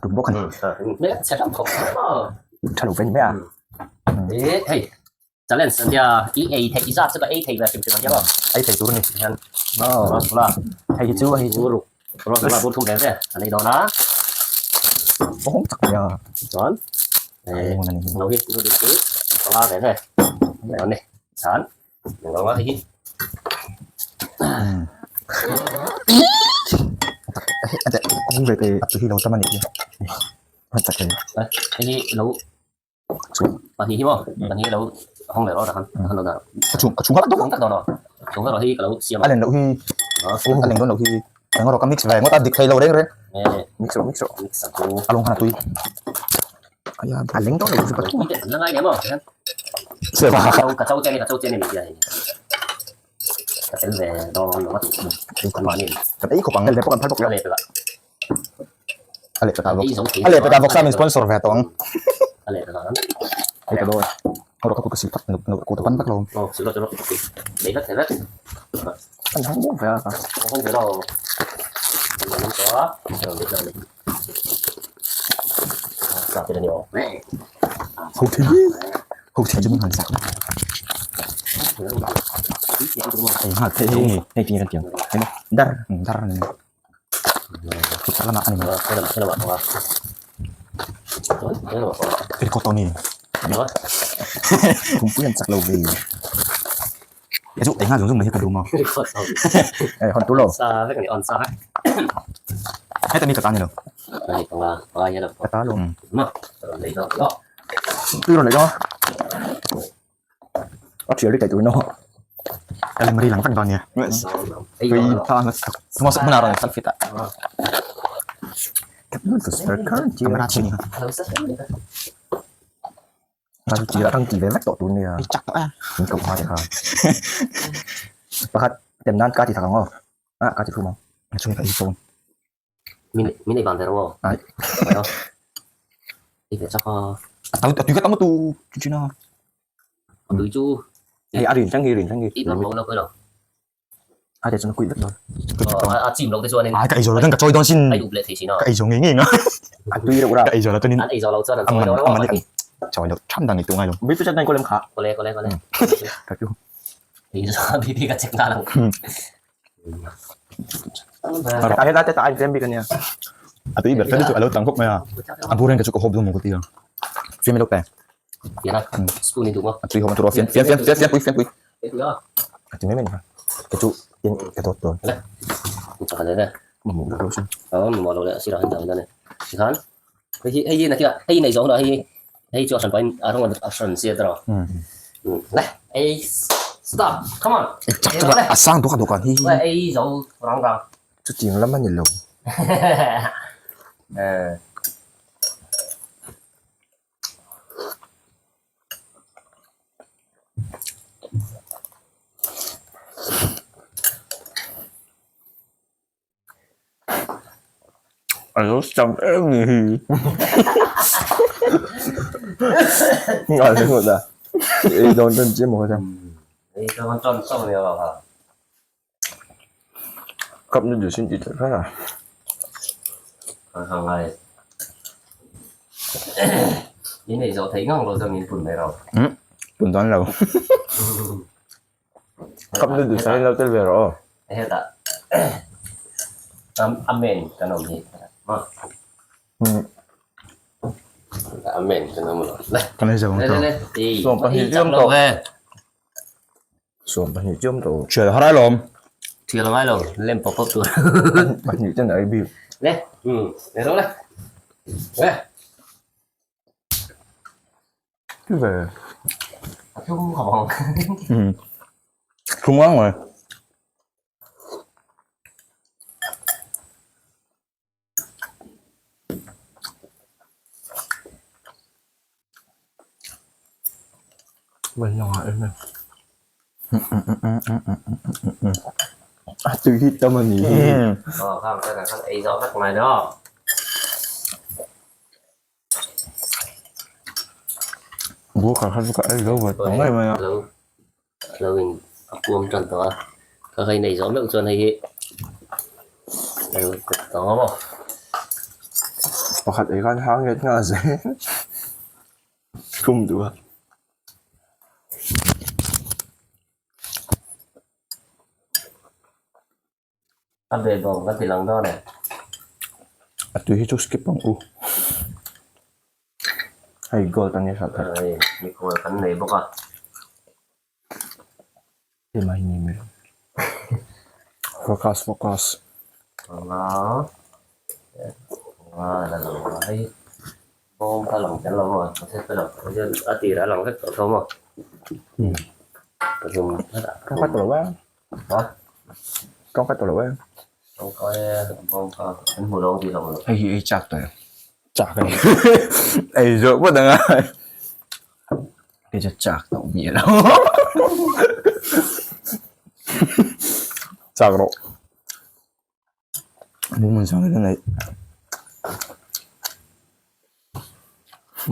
tum bawk a ni. Tha lo ve ni mai a. Hei challenge an tia i ei theih zat chu ka ei thei ve hrim hrim ang tia maw. Ei thei tur a ni. Hian rasgula hei hi chu hei chu ruk rasgula bur thum ve ve an ei dawn a. Awm tak mai a. Chuan no hi noodle chu panga ve ve an ni. Chuan englo a hei hi. A tui hi lo tam a nih hi. Hei hi lo pahnih hi maw pahnih hi lo hawng leh rawh tak han lo dah a chung a chung tak dawn tak dawn aw chung erawh hi ka lo siam a len loh hi a len dawn loh hi eng erawh ka mix ve ngawt a dik thei lo reng reng mix rawh mix rawh mix ang chu a lawng khan a tui a leng dawn loh chu pathum an la ngai hle maw ka chau che ni ka chau che ni mi tia hei ka tel ve dawn lo a kan mahni kan ei khawp ang leh pawh kan phal bawk a leh pekah A leh pekah bawk. A leh pekah bawk sa min sponsor ve tawh ang. A leh pekah ang. Hei ka dawn. Hawrawh ka kut ka sil phawt kut a pan vak lo. Aw sil rawh sil rawh. Nei vek nei vek. An hawng bawk ve a. Hawng ve lo. An awm tawh a. Sa te ni aw. Ho thei ho thei chu min han sak. Hei nghal thei hei hei tinge kan tiang. Hei maw dar dar a ni. Lama ani mai. Record tawh ni. Pumpui an chak lo ve. E chu enga zawng zawng mai hi ka duh maw. E hon tu lo. Sa vek ani on sa vek. Heta mi ka ta ni lo. Ani panga panga hian ka ta lo. Ma nei do lo. Tui ron nei do. A thial ri theih turin aw. Ka lem ri lang vek dawn nia. Tui tha ang Sumasa hmuna rawn selfie ta. Camera chhin ni. Rang ti rang ti ve vek tawh tur nia. I chak tawh a. Min koh hma te kha. Pakhat tem nan ka ti thak ang aw. Ah ka ti thum ang. Chuan ka ei tawn. Min min ei van ve rawh aw. Ai. Ei ve chak a. A tui a tui ka tam tu chu china. A tui chu. Hei a rin thleng hi rin thleng hi. I bang lo lo lo. A te chuan a kuih vek dawn. A chim lo te chuan in. Ai ka ei zo lo ka chawi dawn sin. Ai up leh thei sin a. Ka ei zo ngei ngei nga. A tui reuh ra. Ka ei zo lo chuan in. An ei zo lo chuan an chawi lo. A man chawi lo tham dang i tu ngai lo. Bi tu chan ko lem kha. Kole kole kole. Ka chu. Ei zo bi bi ka check na lang. A helai te ta an tlem bik ania. A tui ber chu a lo tang khawp mai a. A burin ka chu ka hawp dawn maw ka ti a. Fiam i lo pe. Fian a. Spoon i duh maw? A tui hawp a tur a fian fian fian fian fian pui fian pui. A ti mai mai ni kha. Ka chu tin ka dawt dawn. Le. Ka le le. Mamawh lo sin. Aw mamawh lo le sirah hian dah ni. Tikhan hei hi hei hi na tia hei nei zawng na hei hei chu a hran pahin a rawng a hran sia tawh. Le ei stop come on. Chak chak a sang dawk a dawk a hi. Le ei zo rang rang. Chutiang lam a ni lo. Eh. A lo sam em ni hi. A lo ngawt a. Ei dawn tan chiah maw kha chuan. Ei dawn tan chauh nia kha. Cup noodles in ti tlat kha. Ka ha ngai. In ei zawh theih ngang lo chuan min pun mai rawh. Pun dawn lo. Cup noodles ah hian lo tel ve rawh aw. Hetah Amen kan awm hi. Amen kan awm lo. Kan ei zo ang tawh. 12 chiam tawh. 12 chiam tawh. Thial har ai lawm. Thial ngai lo, lem pawp pawp tur. Pahnih ten ai bik. Le, le rawh le. Le. Ti ve. A thum khawp ang. Thum ngang mai. Bên ngoài em này. A tui hi tâm a ni hi. Ờ, khang cái này khang ei zo vek mai đó. Bua kha kha chu ka ei lo ve tawh ngei mai a. Lo lo in a puam tan tawh a, ka hei nei zawh meuh chuan hei hi lo tawh ang maw. Pakhat ei khan hang nget nghal zel kum duh a. A be bawm ka ti lang dawn e. A tui hi chu skip ang u. Hei gold a ni hralh khat. Hei mikhual kan nei bawk a. Ema hi ni mai. Focus focus. Panga panga la lang a hei bawm kha lang tel lo maw a set lo a tirah a lang vek tawh tho maw. Ka zum Ka khat lo a. Ha? Tawng khat lo e. Tawng kai e, bawm kha an hmu lo ang tih lo maw. Hei hi ei chak tawh em? Chak a ni. Ei zawh phawt ang a. Kei chu chak tawh miah lo. Chak rawh. Bum sang in a neih.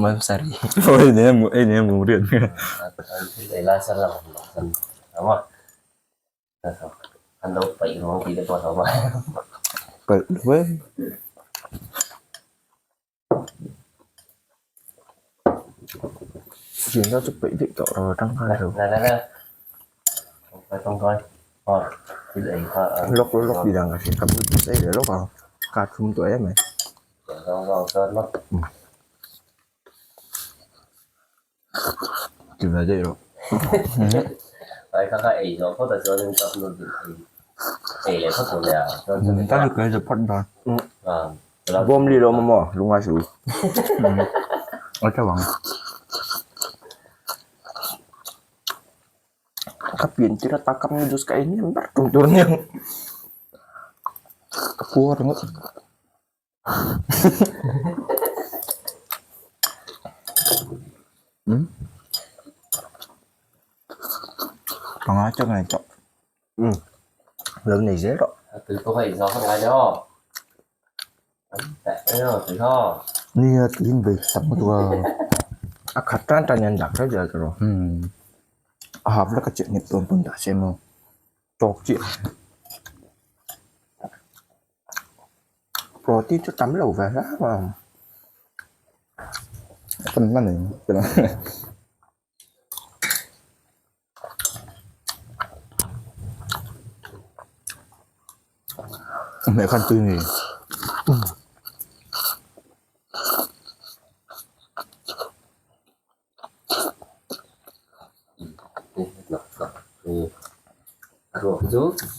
Mam sari. Oi ne mu ei ne mu riat. Ei lai san lang san ama. An lo paih ruang tih te pawh a lo mai. Paih lo e. Thian chu peih daih tawh lo atang khan lo. Nè nè nè. Phải không coi. Rồi, thil ei kha Lawk lawk tih dan ka hria ka bu ei leh lawk ang ka thum tawh em mai. Zawng zawng chuan maw. Ti ve daih rawh. Ai kha kha ei zawh phawt ah chuan in cup noodle ei ei leh phawt tur nia. Chuan chumi Ta chu ka phawt dan. Ah. Bawm li lo maw lungai suh. A tha vang. Ka pian tir ata cup noodles ka ei hnem ber tum tur nia. Ka puar ringawt. Panga chu ka nei tawh. Umm lo nei zel rawh. Tui pawh ka inzawm phawt ngai lo. Nia tiin bei tak lutuk a. A khat tan tan hian dah kher zel tawh rawh. Umm a hap lek a chiah nghet dawn pawn dah se maw tawk chiah. Protein chu tam lo ve hle ang. Kan la nei Mẹ khăn tươi nhỉ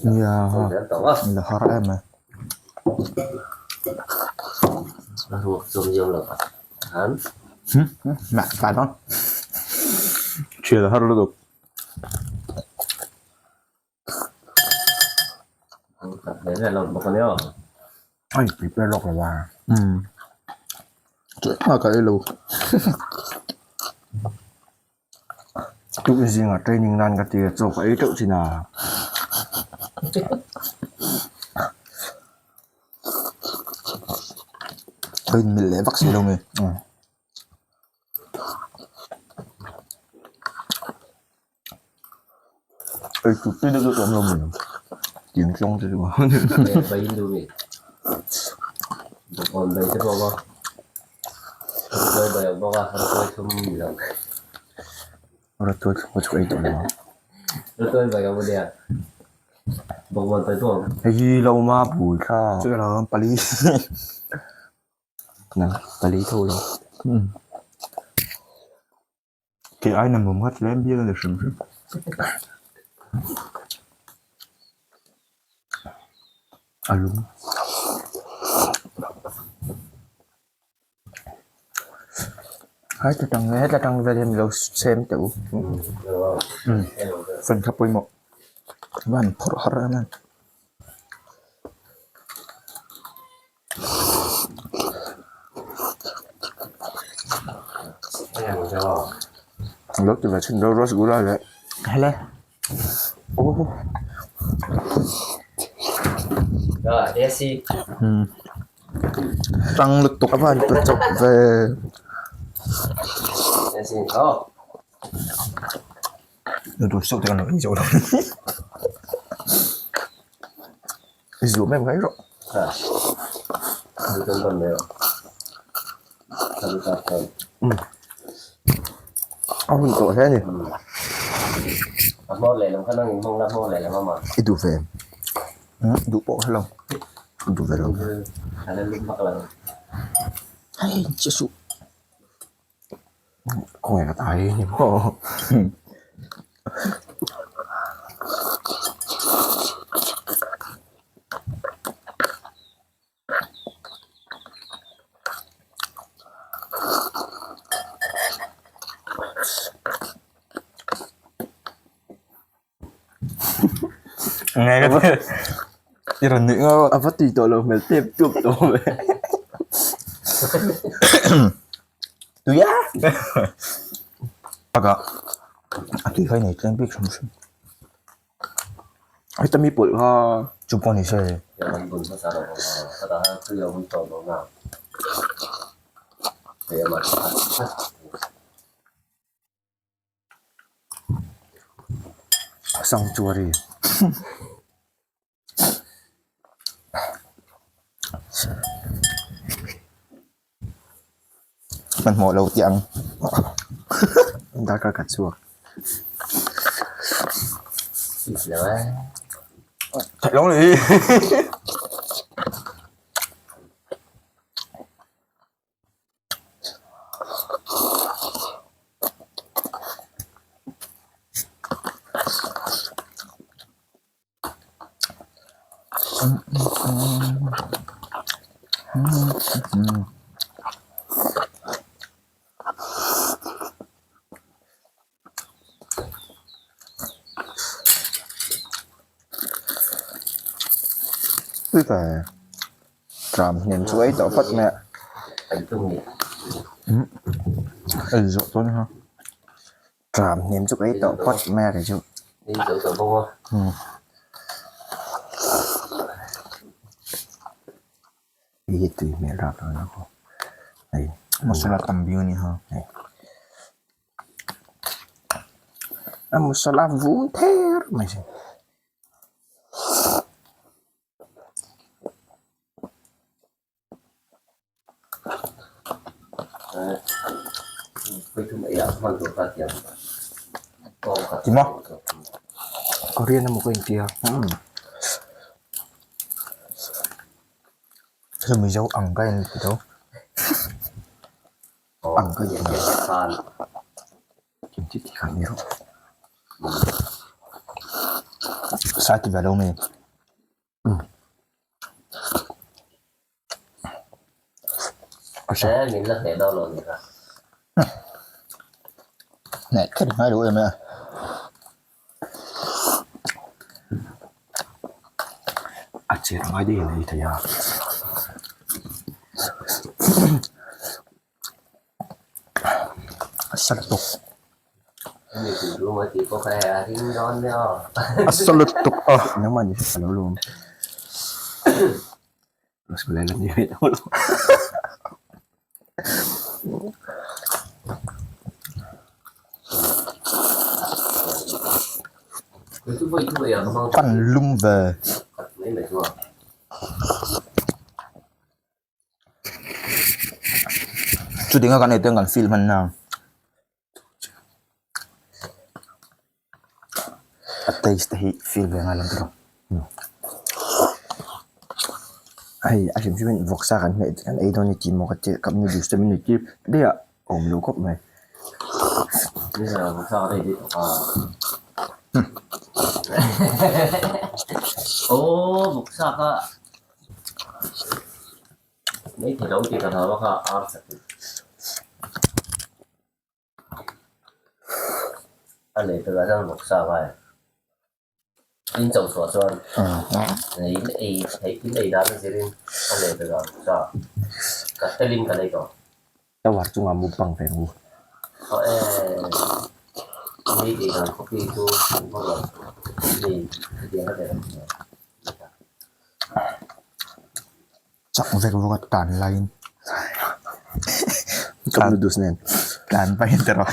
Nia la har em a. Mẹ phải không? Chia là har lutuk. Ai prepare lawk lo a. Umm. Chu ka ei lo. Tuk zingah training nan ka ti a chaw ka ei teuh thin a. Ka inmilh leh vak si lo nge. Ei tut tui deuh deuh awm lo mai tih tlawng te chu. Ratuai thlum chu ei tawh lo ang. Hei hi lo ma bui thla. Chu lo pali. Na pali tho lo. Kei aina mum nghat hle bial a ni hrim hrim. A lung. Heta tang heta tang vel hian lo sem teh u. Fan kha pawimawh. Van phawrh har em em. Lo ti ve chhin deuh rasgula leh Hele. Oh. Tang lutuk A van ta chawp ve. Noodle soup te kan lo ei zo lo. I zuam em ngai rawh. A hun tawh hle a ni. I duh ve em? Duh pawh hre lo. Duh ve lo. Hei che suh. Khawngaih ka tai ni maw? Ngai ka ti. I rawn nuih ngawt. A va tui tawh lo hmel tep tup tawh ve. Tui a! Bakah a tui kha i nei tlem bik hrim hrim. Heta mi pawlh kha chu pawh ni se. Sanctuary. Hmanhmawh lo tih ang. Darkar khat chhuak. Theih lo ni. Tram hnem chu ei tawh phawt mai a. Ei zawh dawn kha. Tram hnem chu ka ei tawh phawt mai a kei chu. Hei hi tui hmel rap lo na khaw hei. Masala tam viau a ni ha. A masala vum ther mai si. Tima. Korean emaw ka intia. Chu Mizo ang ka en tho. Ang ka inti. Kimchi tih kha ni rawh. Sai ti ve lo mi. Neh kher ngai lo em e. A cher ngai daih in a ei thei a. A sa lutuk. A sa lutuk a. Nangmah ni a lo lawm. Rasgulai la ni ve lo lo. Pan lum ve. Chutianga kan ei te kan feel hman na. A taste te hi feel ve ngai lo tawh. Hei a hrim hrim in vawksa kan hmeh kan ei dawn a ni tih maw ka ti cup noodles te min ei tir daih a awm lo khawp mai. Tower chungah mukbang ve ang u. Chak vek vawk a tan laiin Cup noodles nen tlan pahin ta rawh.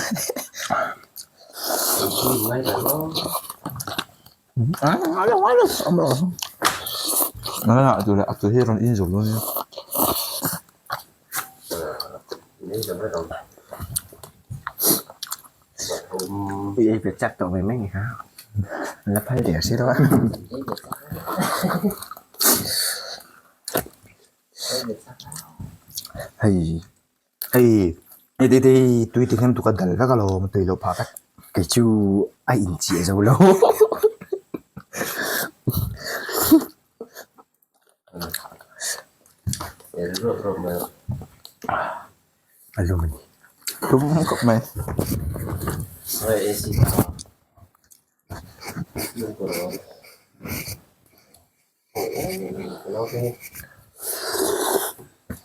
A tu hi rawn in zawh dawn nia. Ui ei ve chak tawh mai mai ni kha. La phal der si lo a. Hei hei hei te te tui ti hnem tuk a dal vek alawm a tui loh phah vek. Kei chu a inchiah zo lo. A lum a ni. Lum khawp mai.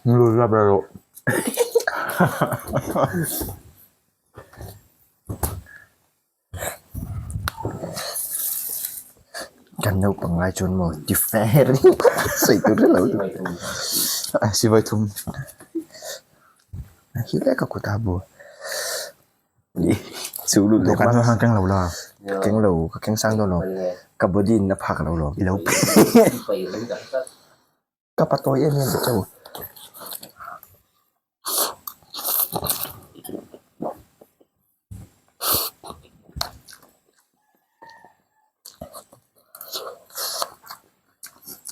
Lu la ber rawh. Kan naupang lai chuan maw ti fer sawi tur hrelo Sivai thum. Hi lek a kut a bu chu lut leh Dawhkan hian keng lo la. Ka keng lo ka keng sang dawn lo ka body in a phak lo lawm. I lo Ka pa tawi em em ta cheu.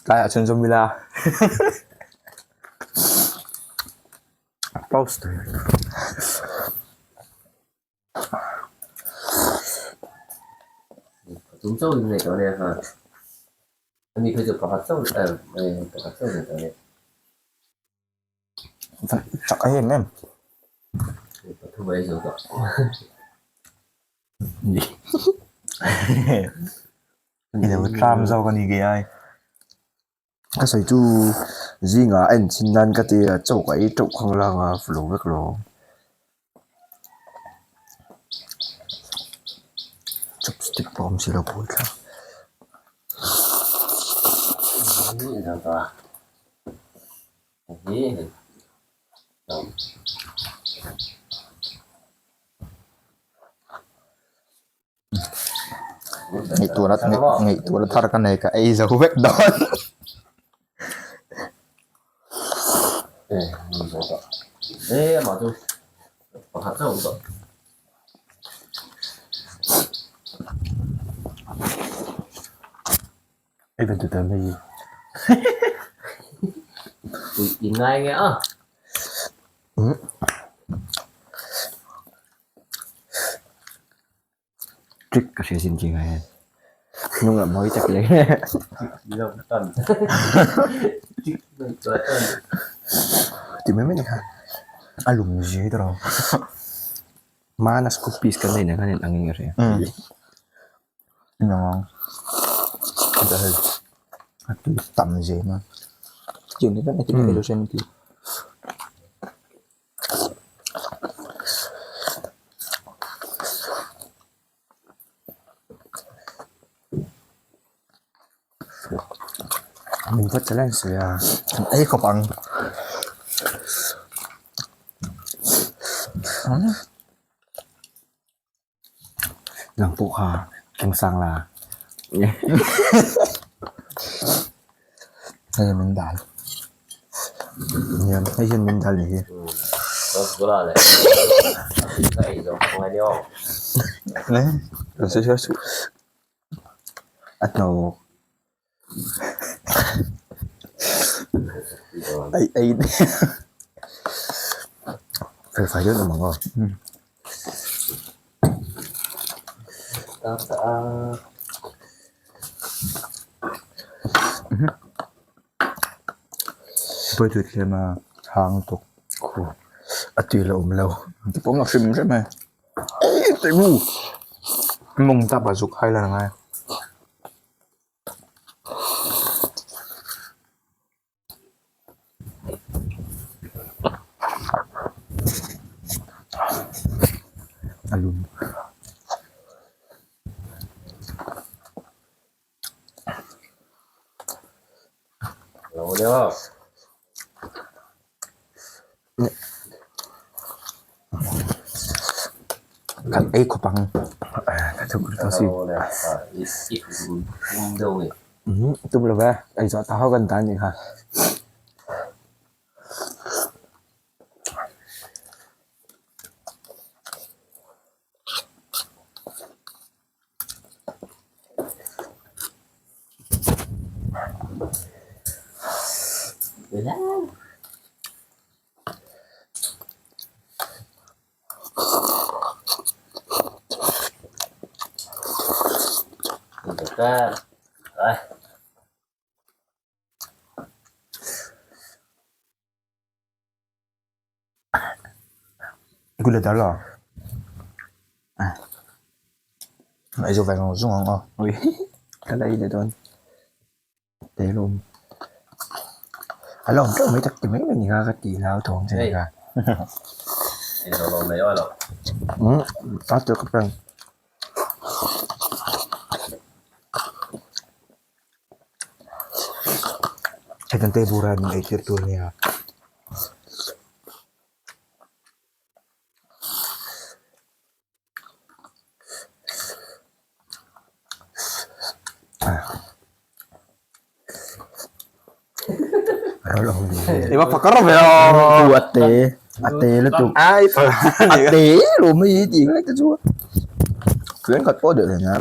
Tlaiah chuan zawm ila. Pause tur. Chak a em em. I lo tlam zawk a ni ge ai. Ka sawi chu zingah a enchhin nan ka ti a choka ei teuh khang lang a lo vek lo. Chopstick pawh awm si lo phawi thla. Ngaihtuahna ngaihtuahna thar ka nei ka ei zo vek dawn. Ei ve tute mai hi. Trick ka hria sin tih ngai hian hnung lam hawi tak leh ti mai mai ni kha a lum zui tawh lo mana school fees kan nei nen khan in ang in ka hria a tui tam zui na tiang ni vek a ti mai Min va challenge ve a. Kan ei khawp ang. Nang pawh kha keng sang la. Hei min dal. Nia hei hian min dal ni hi. A hnawk. Ei ei Fel fai deuh awm ang aw. Pawi tui tlem a hang tuk. Khu a tui la awm lo. Ti pawm lo hrim hrim e. Ei tui mu. Mawng tap a zuk hai lan a ngai. A lum. Kan ei khawp ang. Tum lo ve, ei zawh ta ho kan tan nih kha. Gula dar lo. Ai zo ve ngau zung ang aw. Ui ka la ei leh dawn. Te lawm. A lawm teuh mai tak ti mai mai ni kha ka ti lau thawng che ni kha. Umm a teuh ka prank. Hei kan table ah min ei tir tur ania. Eva phakar ve a te a te lutuk ai a te lo mai hi tih ngai te chu tlen khat pawh deuh hle nia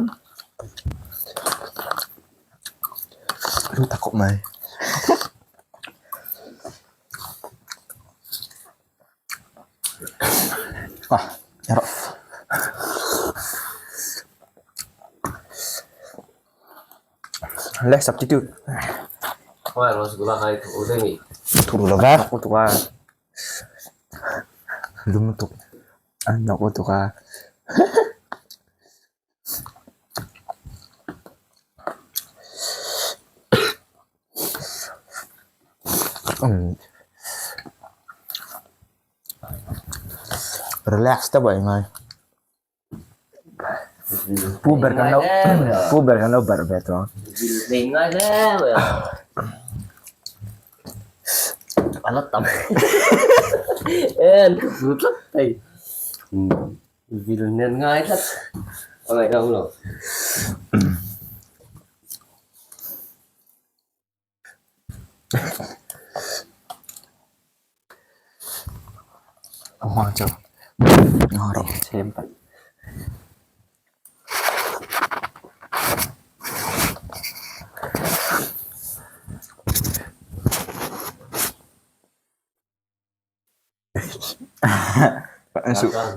lu tak khawp mai Le substitute thu lo va lum lutuk an nawk lutuk a. Relax deuh a ingai. Pu ber kan lo pu ber kan lo barh ve tawh ang. Vil nen ngai tlat a ngaihnawm lo. Hoang chu rawh Chhem palh.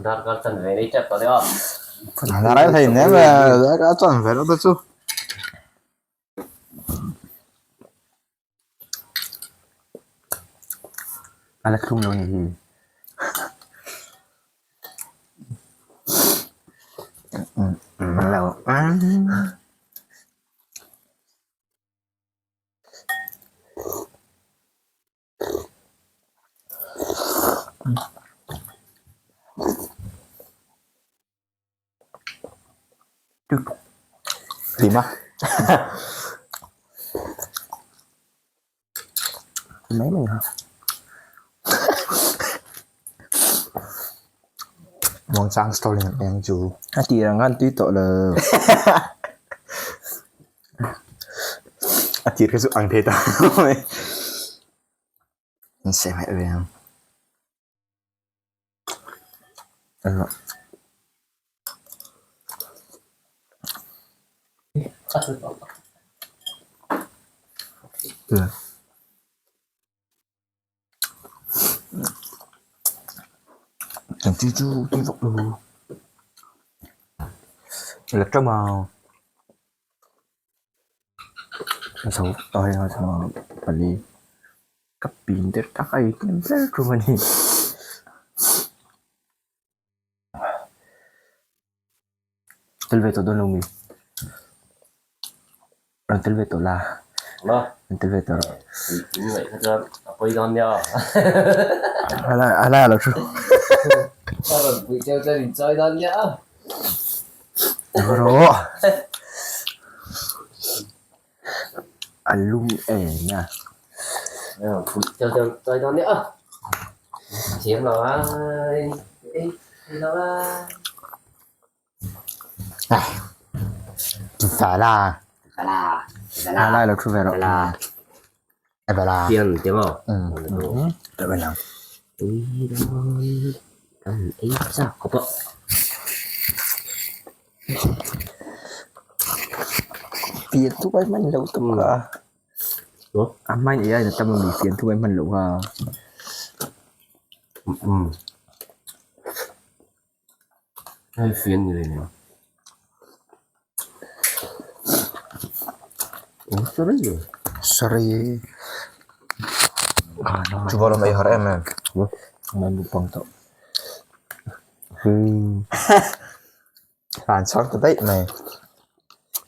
Darkar chanve nei tep tawh deuh a. Darkar thei nem e, darkar chanve rawh te chu. A la thlum lo ni hi. Tìm á Mấy mình hả? Muang chang story ng eng chu. A ti rang kan tui tawh lo. A tir kha chu ang thei ta. An seh meh ve ang. Thằng chu chu tui vak lo. Lật trong màu. Zo ai a tha pali ka pin te tak a in ber tum a ni. Tel ve tawh dawn lo mi? Rawn tel ve tawh la. Rawn tel ve tawh rawh. A lai a lo thu. Rawh. A lum em a. A lai lo thu ve rawh. Pian chu vai man lo tum ka. A hmain ei aiin a tam ami fian thu mai hman loh kha. Umm. Hei fian ni leh nen. Oh sorry. Sorry. Chu bawlhhlawh mai har em em. Mai mukbang tawh. An chhang ta daih mai.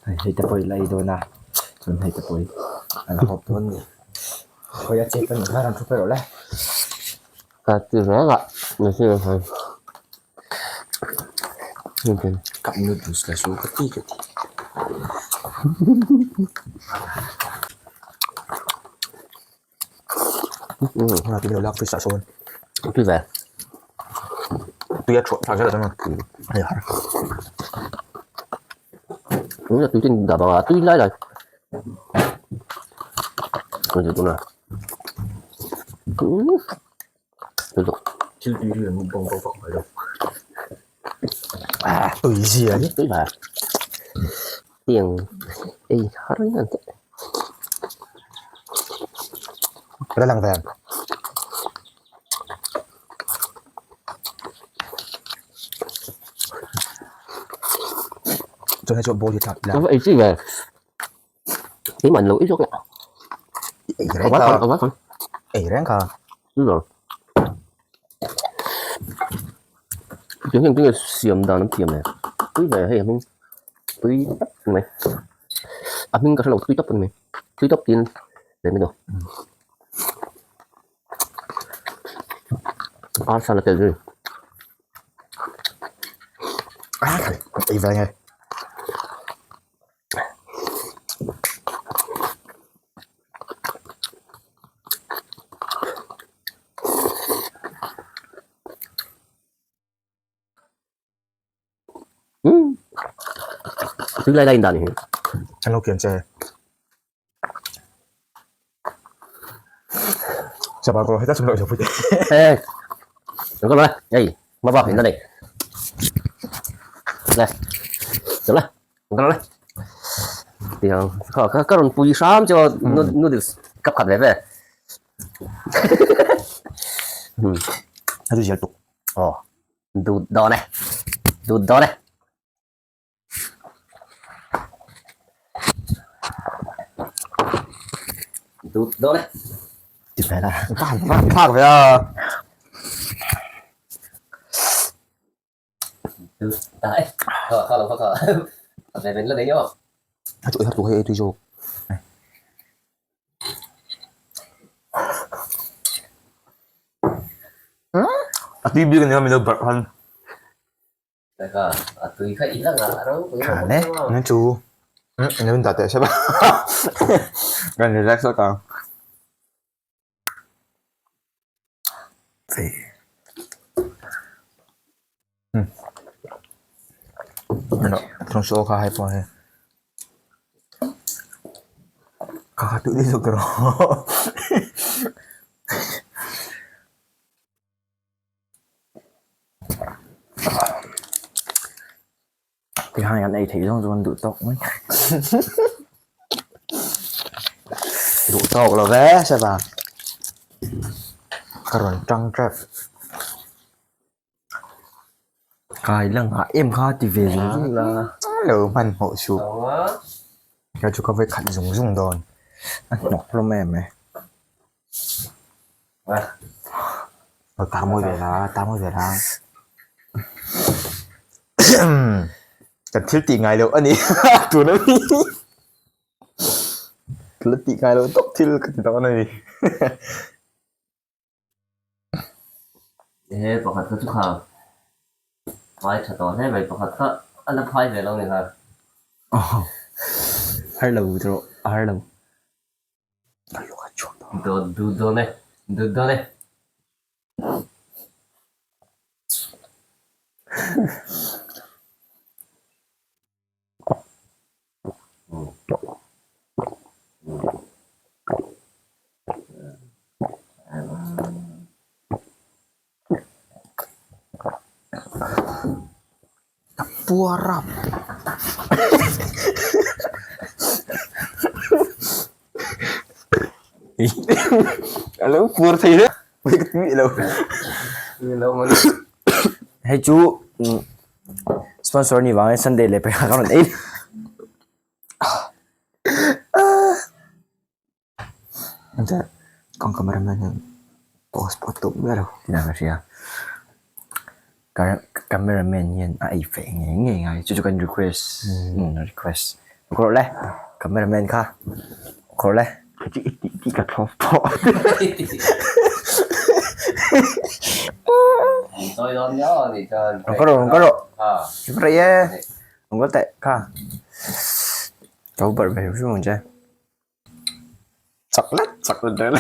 Hei hei te pawh i la ei dawn a, chuan hei te pawh hi a la hawp dawn a ni. Khawi a chet a nih kha rawn thu pe rawh le. Ka ti reng a, machine a khan. Cup noodles la chu ka ti ka ti. Huna tui lo lak fish ah sawn. Tui ve. Tui a thuah thlak zel a chuan hei har. Tuna tui ten dah banga tui lai lai. Tui tuna. Tui tuk. Thil tui hi an mukbang vak vak mai lo. Tui zia hi. Tui ve. Tiang ei har in an te. La lang ve. Chuan hei chu ball hi thlak ila. Ei chi ve. Keimah lo ei zawk lah. Ei reng kha. Ei reng kha. Tiang hian tinge siam dan an thiam le. Tui ve hei a hming tui tawp mai. A hming ka hrelo tui tawp a ni mai. Tui tawp tiin leh mai lo. Arsa la tel zui. Ei ve nge. Tui lai lai in dah ni hi. An lo kian che. Sabar ko heta chumlo pui. Ê, đừng có nói, đây, mà vào hiện ra đây. Này, được rồi, đừng có nói. Thì các các con pui sám cho noodles cấp khắp về về. A chu zial tuk. Ồ, đụt đo này, đụt đo này. Đụt đo này. Ti ve la. Phak ve a. Đấy, kho kho kho kho. Về bên lên đấy nhá. A chu ei har tuk hei ei tui zawk. A tui bik a nia min lo barh han. A tui kha i la ngah ro. Kha le nan chu nan dah teh sep a kan relax lawk ang. Thawng saw kha hai pawh hei. Kha kha tui zawk rawh. Ti hai an ei theih zawng chu an duh tawk mai. Duh tawk lo ve se va. Ka rawn tang tep. Kai la nghah em kha ti ve zung zung la. Lo hmanhmawh suh. Ka chu ka vawi khat zung zung dawn. A hnawk hlawm em e. Ta mawi ve la, ta mawi ve la. Kan thil tih ngai loh a ni tun a ni. Thil tih ngai loh tawp thil ka ti dawn a ni. He pakhat kha chu kha phai tha tawh hle mai pakhat kha a la phai ve lo ni kha. Har lo tawh a har lo. Dawt duh dawn e, duh dawn e. Ka puar a. Alo pur thei hle. Ui ka tui lo. Hei chu sponsor ni vangin Sunday leh pekah ka rawn ei. Kan cameraman hian post pawh a tum miah lo. Tina ka hria. Cameraman hian a ei feh ngei ngei ngai chu chu kan request request. Kawr le cameraman kha kawr le. Tih ka thlawp pawh. Kawr rawh kawr rawh. Rei e. Kawr teh kha. Ka barh ve hrim hrim ang che. Chak lek chak lek dawn.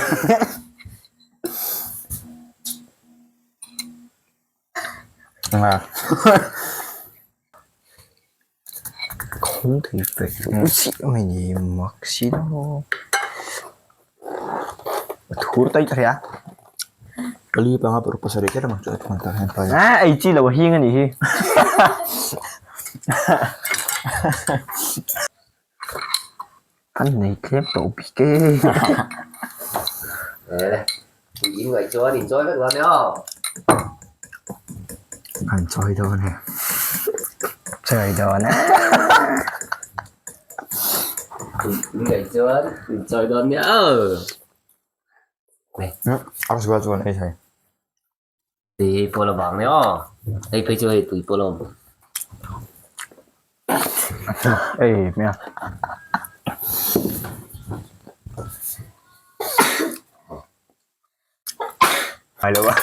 Khawng thei fek chiah mai ni mak si lo. A thur taih ka hria. Pali panga paruk pasarih kher ang chu a thun tah hian pai. A ei chi lo a hing a nih hi. Kan nei tlem tawh bik e. In ngaih chuan in chawi vek dawn nia. An chawi dawn e. Chawi dawn e. In ngaih chuan in chawi dawn nia. A sual chuan ei thei. Tui pawh la vang nia aw. Hei phei chu hei tui pawh la awm. Ei hmia. Ai lo a.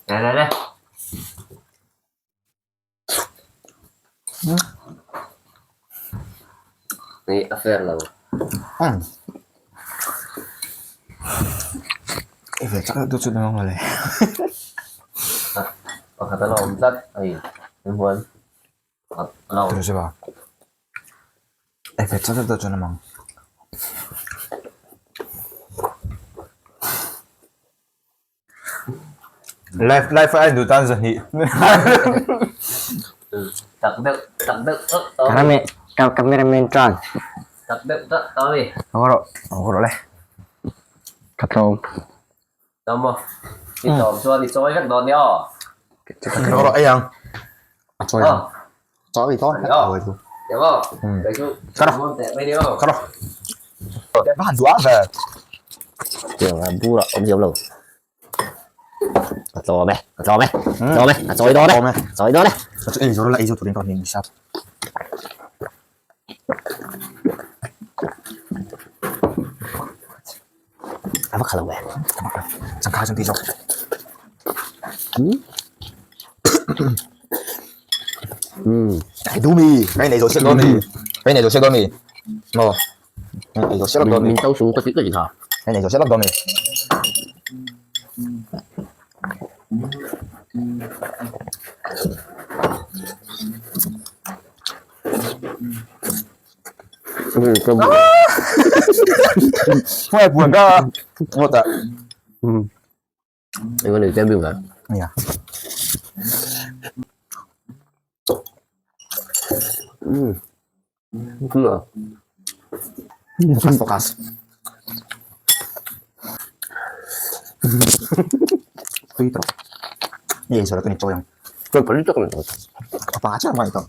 Nè nè nè. Ni a fair lo. I ve chak deuh chu ni ang mawle. Pakhat a la awm tlat hei in huan a la awm. I ve chak deuh chu ni ang. Live live a en duh tan zahnih. Tak deuh tak deuh Cameraman tan. Tak deuh tak tawi. Awk rawh awk rawh le. Ka tlawm. Tlawm maw? I tlawm chuan i chawi vek dawn nia aw. Awk rawh ei ang. A chawi ang. Chawi tawh. Được không? Cái chú. Ka rawh. Va han duh a ve. Tiang a bur ah awm diam lo. A tlawm e, a tlawm e, a tlawm e, a chawi dawn e, a chawi dawn e. Ei zo la ei zo turin ka hming sap. A va kha lo e. Changkha chuan ti zawk. Ai du mi, cái này rồi sẽ đón mi. Cái này rồi sẽ đón mi. Mo. Cái này rồi sẽ đón mi. Min tâu su ka ti ka ti tha. Cái này rồi sẽ đón mi. Ngoài buồn ra một ạ. Anh có thể xem được hả? Dạ. Cũng được. Focus focus. Tui tawh. Ni ei zawh la ka ni chawi ang. Chuan pali tak a ni tawh. A pa chiah mai tawh.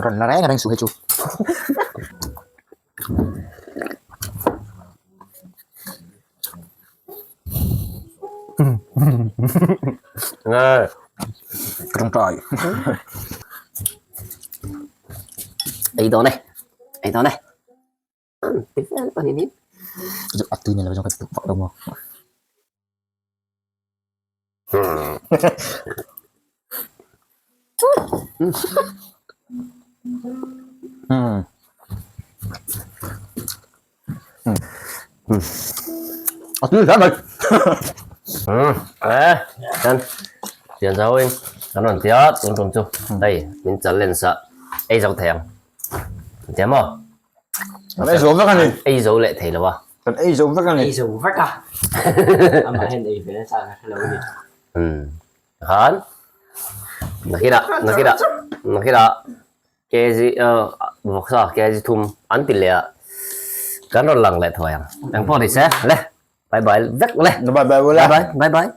Rawn la reng reng suh hei chu. Nge. Ka tawngtai. Ei dawn e. Ei dawn e. A tui nei lo zawng ka ti vak lo maw. A tui hle mai. E chuan pian zau in kan rawn ti a tun tum chu hei min challenge a ei zo thei ang tia maw. Kan ei zo vek a ni. Ei zo leh thei lo a. Kan ei zo vek a ni. Ei zo vek a. Amah hian ei ve nasa ka hre lo a ni. Khan. Nakinah, nakinah, nakinah kg vawksa kg thum an ti leh a, kan rawn lang leh thuai ang. Engpawh ni se, le, bye bye vek le. Bye bye ula. Bye bye, bye bye.